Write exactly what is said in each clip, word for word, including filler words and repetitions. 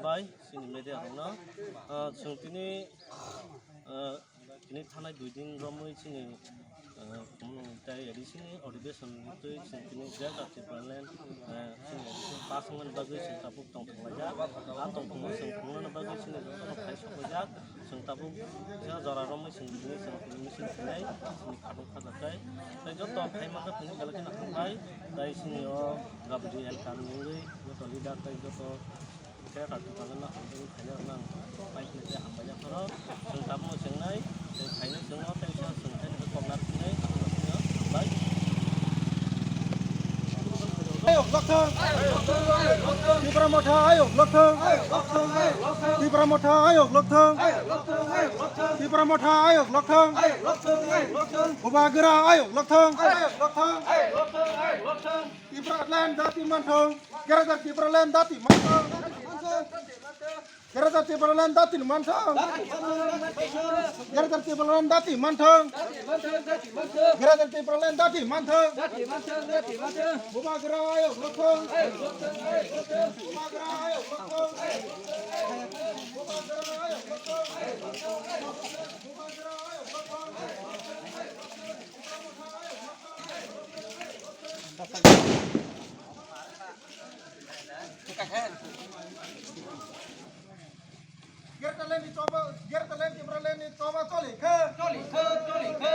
Bai, chini media rokno, ah, chwng tini, ah, tini thanai dui din romwi chini, ah, tei A D C ni odibesonni twi chwng tini Greater Tipraland, ah, chini pass wngmani bagwi chwng tabuk tongthok laijak. Ah, tongthokma chwng phunuknani bagwi chini jotono phai sok laijak. Chwng tabuk jora romwi chwng tini chwng tini meeting khlai chini khatungkha jakhai. Tei joto phai manjak tini belai kheno hambai. Tei chini o Gabdi elkar wngwi joto leader tei joto Greater Tipraland no hambai khaina rwna ang pai khe hambai jak phano chwng tabukno chengnai, tei khaina chwngno tei sa chwng khaina khe kokna rwkhinai, hambai. Ayok lokthang. Tipra Motha ayok lokthang. Tipra Motha ayok lokthang. Tipra Motha ayok lokthang. Bubagra ayok lokthang. Tipraland dati manthang. Greater Tipraland dati manthang. Greater Tipraland dati manthang. Greater Tipraland dati manthang. Greater Tipraland dati manthang. Bubagra ayok lokthang. Bubagra ayok lokthang. Bubagra ayok lokthang. Greater Land ni choba, Greater Land Tipraland ni choba choli kha. Choli kha, choli kha.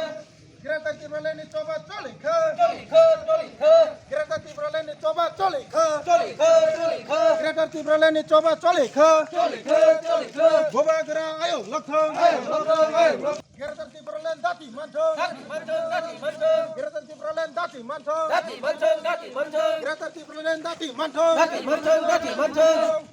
Greater Tipraland ni choba choli kha. Choli kha, choli kha. Greater Tipraland ni choba choli kha. Choli kha, choli kha. Greater Tipraland ni choba choli kha. Choli kha, choli kha. Bubagra ayok lokthang. Ayok lokthang, ayok lokthang. Greater Tipraland dati manthang. Dati manthang, dati manthang. Greater Tipraland dati manthang. Dati manthang, dati manthang. Greater Tipraland dati manthang. Dati manthang, dati manthang.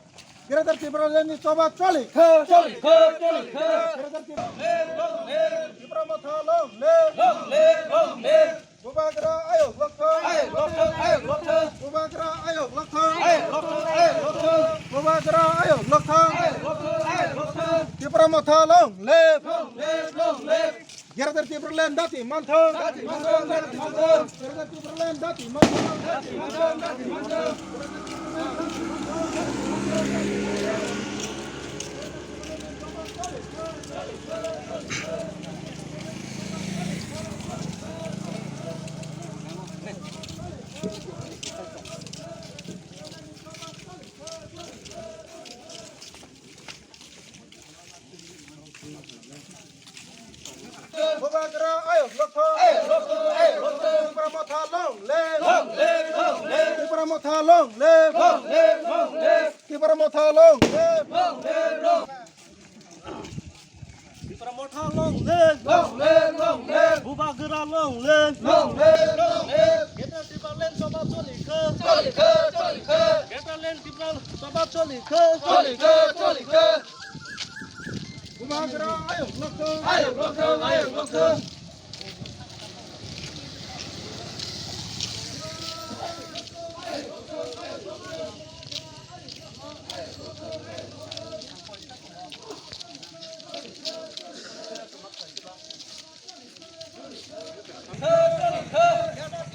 Greater Tipraland ni choba choli kha. Choli kha, choli kha. Greater Tipraland long live, long live. Long live, long live. Bubagra ayok lokthang. Ayok lokthang, ayok lokthang. Bubagra ayok lokthang. Ayok lokthang, ayok lokthang. Bubagra ayok lokthang. Ayok lokthang, ayok lokthang. Tipra Motha long live. Long live, long live. Greater Tipraland dati manthang. Dati manthang, dati manthang. Greater Tipraland dati manthang. Dati manthang, dati manthang. Bubagra ayok lokthang. Ayok lokthang, ayok lokthang. Tipra Motha long live. Long live, long live. Tipra Motha long live. Long live, long live. Tipra Motha long live. Long live, long live. Tipra Motha long live. Long live, long live. Bubagra long live. Long live, long live. Greater Tipraland choba choli kha. Choli kha, choli kha. Greater Land Tipraland choba choli kha. Choli kha, choli kha. Bubagra ayok lokthang. Ayok lokthang, ayok lokthang. Greater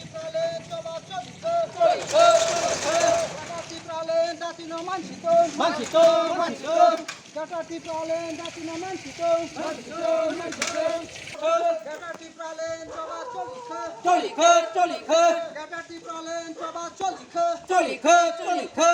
Tipraland datino mansi tong. Mansi tong, mansi tong. Greater Tipraland datino mansi tong. Mansi tong, mansi tong. Greater Tipraland choba choli kha. Choli kha, choli kha. Greater Tipraland choba choli kha. Choli kha, choli kha.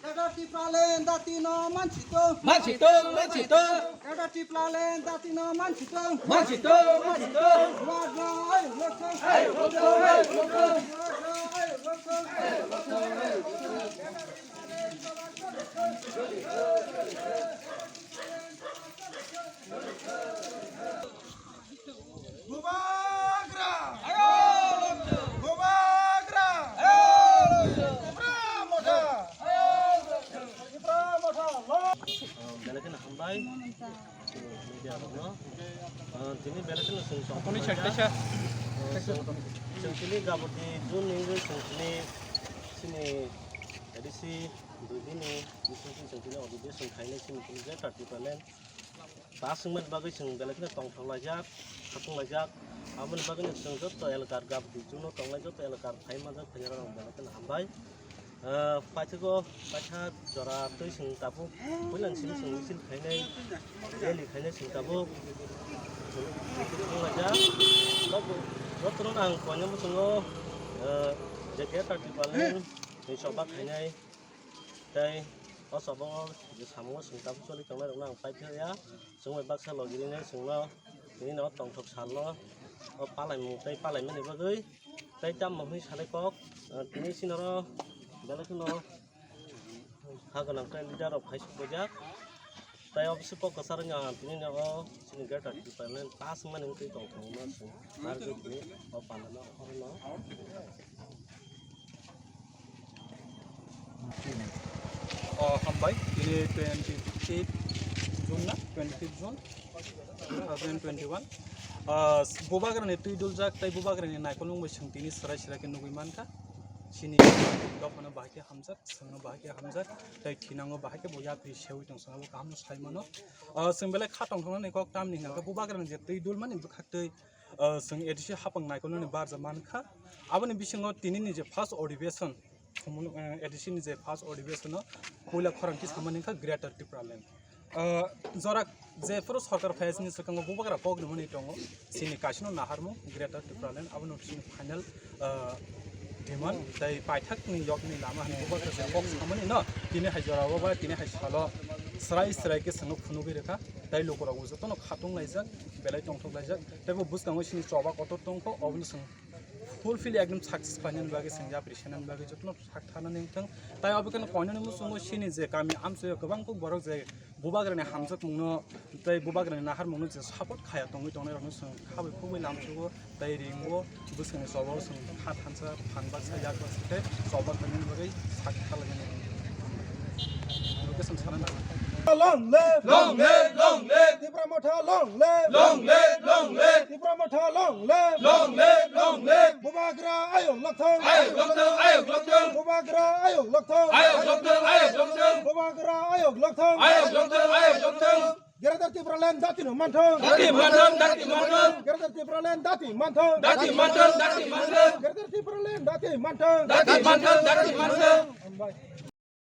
Greater Tipraland datino mansi tong. Mansi tong, mansi tong. Greater Tipraland datino mansi tong. Mansi tong, mansi tong. Bubagra ayok lokthang. Ayok lokthang, ayok lokthang. Bubagra ayok lokthang. Bubagra! Bubagra! Tipra Motha! Tipra Motha! Belai kheno hambai. Media rokno. Ah, tini belai kheno chwng tongthok laijak. Ah, chwng, chwng tini Gabdi June ni wngwi chwng tini chini A D C dui din ni bisingtwi chwng tini odibesong khainai chini tini Greater Tipraland. Pass wngmani bagwi chwng belai kheno tongthok laijak, khatung laijak. Aboni bagwino chwng joto elakar Gabdi June o tongnai joto elakar phai manjak, phainairok belai kheno hambai. Ah, paithago, paitha jora twi chwng tabuk, puila ni simi chwng misil khainai, rally khainai chwng tabuk. Wnglaijak, jotono ang koinai muchungo, ah, je Greater Tipraland ni choba khainai, tei o choba o je samungo chwng tabuk choli tongnai rokno ang paithakya, chwng bai baksa logi rinai chwngno, tini no tongthok salno, o palaimung tei palaimani bagwi. Tei tamo hwnwi sanai kok, ah, tini sinoro belai kheno ha gwnang tei leader rok hai sukjak. Tei o bisi kok kwcharo wngya ang tini no o chini Greater Tipraland pass wngmani wngtwi tong thangma chwng narwgwi tini o pandano khorokno. Oh, hambai, tini twenty fifth June na, twenty fifth June. Two thousand twenty-one. Ah, Bubagrani twi duljak tei Bubagrani naikolmung bai chwng tini swrai swrai khe nugwi mankha. Chini dophano bahai khe hamjak, chwngno bahai khe hamjak, tei thinango bahai khe bo yapri sewi tong chwngno kaham no sai mano. Ah, chwng belai kha tongthoknani kok tamni hwnkhe Bubagrani je twi dulmani bwkhak twi, ah, chwng A D C hapang naikolnani barja mankha. Aboni bisingo tinini je first odibeshon, Khumulwng, eh, A D C ni je first odibeshon no puila khorang khe samani wngkha Greater Tipraland. Ah, jora jephuru sorkar phaiyasini swkango bubagra kok rimani tongo, chini kaisino naharmung Greater Tipraland, abono chini final, ah, demand tei paithakni yokni lama hwnwi bubagra je kok samani no, tini hai jorao ba tini hai salo swrai swrai khe chwngno phunugwi rwkha, tei lukurokbo jotono khatung laijak, belai tongthok laijak, tei bo bwskango chini choba kotor tongkho, obono chwng fulfill ekdom success khlainani bagwi chwng yapri senani bagwi jotono sak thanani wngthang. Tai obo kheno koinani muchungo chini je kami amchaio kwbang kuk borok je bubagrani hamjakmungno tei bubagrani naharmungno je support khaya tongwi tongnai rokno chwng khabai khugwi lamsugo tei ringo bwskangni choba o chwng kha thansa phan baksa yak baksa khe choba khlainani bagwi sak kha lainani. Location sana na. Long live! Long live! Long live! Tipra Motha long live! Long live! Long live! Tipra Motha long live! Long live! Long live! Bubagra ayuk lokthong! Ayuk lokthong! Ayuk lokthong! Bubagra ayuk lokthong! Ayuk lokthong! Ayuk lokthong! Bubagra ayuk lokthong! Ayuk lokthong! Ayuk lokthong! Greater Tipraland dati no manthong! Dati manthong! Dati manthong! Greater Tipraland dati manthong! Dati manthong! Dati manthong! Greater Tipraland dati manthong! Dati manthong! Dati manthong! Hambai.